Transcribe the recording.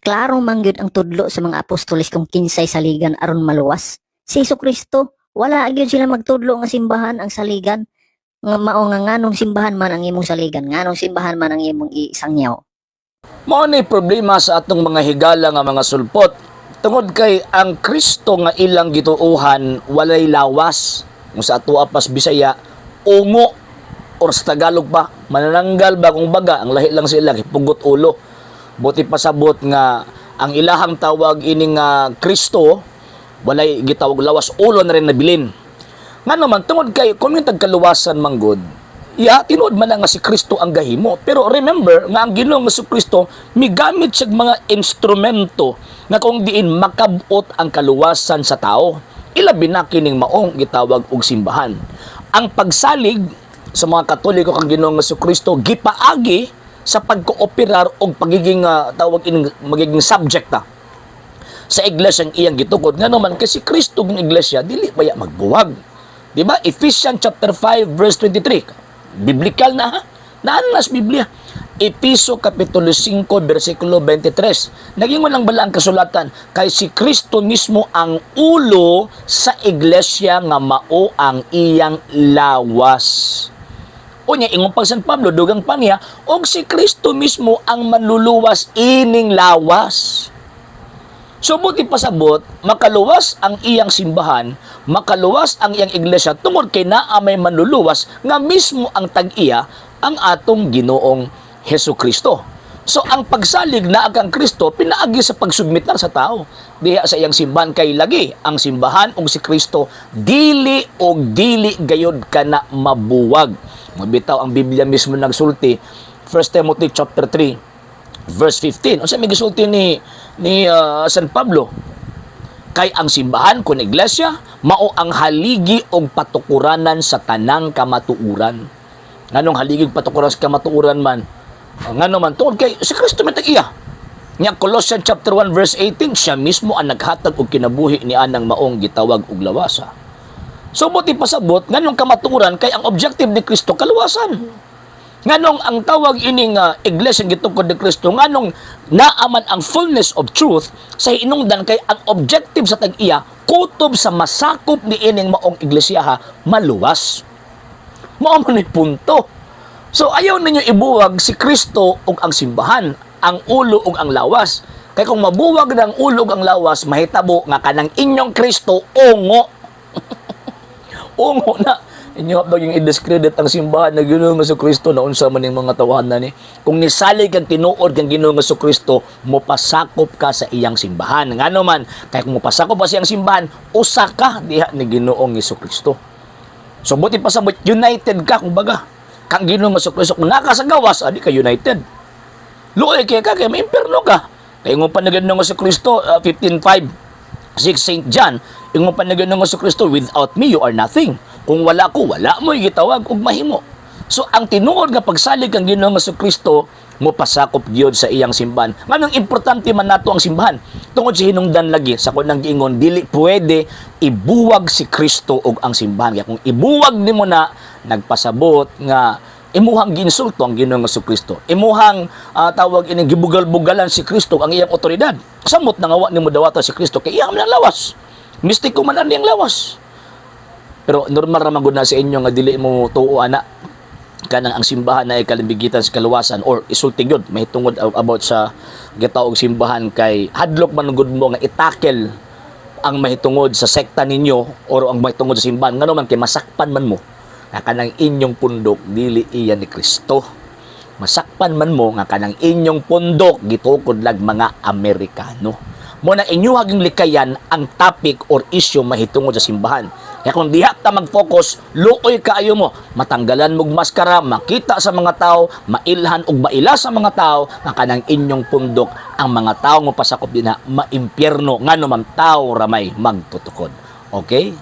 Klaro man gyud ang tudlo sa mga apostoles kung kinsay saligan aron maluwas. Si Kristo, wala gyud sila magtudlo nga simbahan ang saligan. Nga mao nga nganong simbahan man ang imong saligan, nganong simbahan man ang imong isangyaw. Mao ni problema sa atong mga higala nga mga sulpot tungod kay ang Kristo nga ilang gituohan walay lawas. Kung sa ato pas Bisaya, ungo, or sa Tagalog pa, manananggal ba, kung baga ang lahi lang sila pugot ulo. Buti pasabot nga ang ilahang tawag ini nga Kristo walay gitawag lawas, ulo na rin nabilin. Ngano man? Tungod kay kung yung tagkaluwasan manggod, ya, tinuod man na nga si Kristo ang gahimo. Pero remember nga ang Ginoong Kristo migamit siya mga instrumento nga kung diin makabot ang kaluwasan sa tao. Ilabi na kining maong gitawag og simbahan. Ang pagsalig sa mga Katoliko kang Ginoong Kristo gipaagi sa pagkooperar og pagiging tawag ining magiging subject ta sa iglesia ang iyang gitukod. Ngano man? Kasi si Kristo ng iglesia dili baya magbuwag. Di ba? Ephesians chapter 5 verse 23. Biblical na ha. Naan na sa Biblia. Episo kapitulo 5 versikulo 23. Naging walang bala ang kasulatan kay si Kristo mismo ang ulo sa iglesia nga mao ang iyang lawas. Unya, ingon pag San Pablo, dugang pa niya, og si Kristo mismo ang manluluwas ining lawas. So buti pasabot, makaluwas ang iyang simbahan, makaluwas ang iyang iglesia tungod kay naa may manluluwas nga mismo ang tag-iya, ang atong Ginoong Hesus Kristo. So ang pagsalig na kang Kristo pinaagi sa pagsubmitar sa tao diha sa iyang simbahan, kay lagi ang simbahan ug si Kristo dili og dili gayod kana mabuwag. Mabitaw ang Biblia mismo nagsulti, 1 Timothy chapter 3 verse 15. Unsa may gisulti ni San Pablo? Kay ang simbahan kun iglesia mao ang haligi og patukuranan sa tanang kamatuoran. Nganong haligi og patukuran sa kamatuoran man? Ngano man? Tungod kay si Kristo may tag-iya. Nya Colossians chapter 1 verse 18, siya mismo ang naghatag og kinabuhi ni anang maong gitawag og lawasa. So buti pasabot, nganong kamatuoran? Kay ang objective ni Kristo kaluwasan. Nganong ang tawag ining iglesia gitukod ni Kristo, nganong naaman ang fullness of truth sa hinungdan? Kay ang objective sa tag-iya kutob sa masakop ni ining maong iglesia ha, maluwas. Mao man ni punto. So ayaw ninyo ibuwag si Kristo ug ang simbahan, ang ulo ug ang lawas. Kay kung mabuwag ng ulo ug ang lawas, mahitabo nga kanang inyong Kristo ungo. Ungo na. Inyo hapdog yung i-discredit ang simbahan na Ginoong Kristo na unsa man ning mga tawahan ni. Kung nisalig kang tinuod kang Ginoong Kristo, mopasakop ka sa iyang simbahan. Ngano man? Kay kung mopasakop ka sa iyang simbahan, usa ka diha ni Ginoong Kristo. So buti pasabot, united ka kumbaga kang Ginoong Kristo. Kung naka sa gawas, adi ka united. Luoy kay ka kay maimpierno ka. Kay ingon pa ni Ginoong Kristo, 15:5 6 St. John, ingon pa ni Ginoong Kristo, "Without me you are nothing." Kung wala ko, wala mo gitawag og mahimo. So ang tinuod nga pagsalig kang Ginoong Kristo, mopasakop gyud sa iyang simbahan. Nganong importante man nato ang simbahan? Tungod sa hinungdan lagi sa kunang giingon, dili pwede ibuwag si Kristo og ang simbahan. Kaya kung ibuwag nimo na, nagpasabot nga imuhang giinsulto ang Ginoong Kristo. Imuhang tawag ining gibugal-bugalan si Kristo ang iyang otoridad. Samot na nga wa nimo dawata si Kristo kay iyang man ang lawas. Mistiko man ang iyang lawas. Pero normal ra man gud na sa inyo nga dili mo tuo ana kanang ang simbahan na kalimbigitan sa kaluwasan or isulti gyud may tungod about sa gitawag simbahan, kay hadlok man gud mo nga i-tackle ang mahitungod sa sekta ninyo or ang mahitungod sa simbahan. Ngano man? Kay masakpan man mo nga kanang inyong pundok dili iya ni Kristo. Masakpan man mo nga kanang inyong pundok gitukod lag mga Amerikano. Mo na inyuhaging likayan ang topic or issue mahitungod sa simbahan. Kaya kung diha ta mag-focus, luoy kaayo mo, matanggalan mog maskara, makita sa mga tao, mailhan ug maila sa mga tao nga kanang inyong pundok, ang mga tao mo pasakop din na maimpyerno, ngano man tao ramay magtutukod. Okay?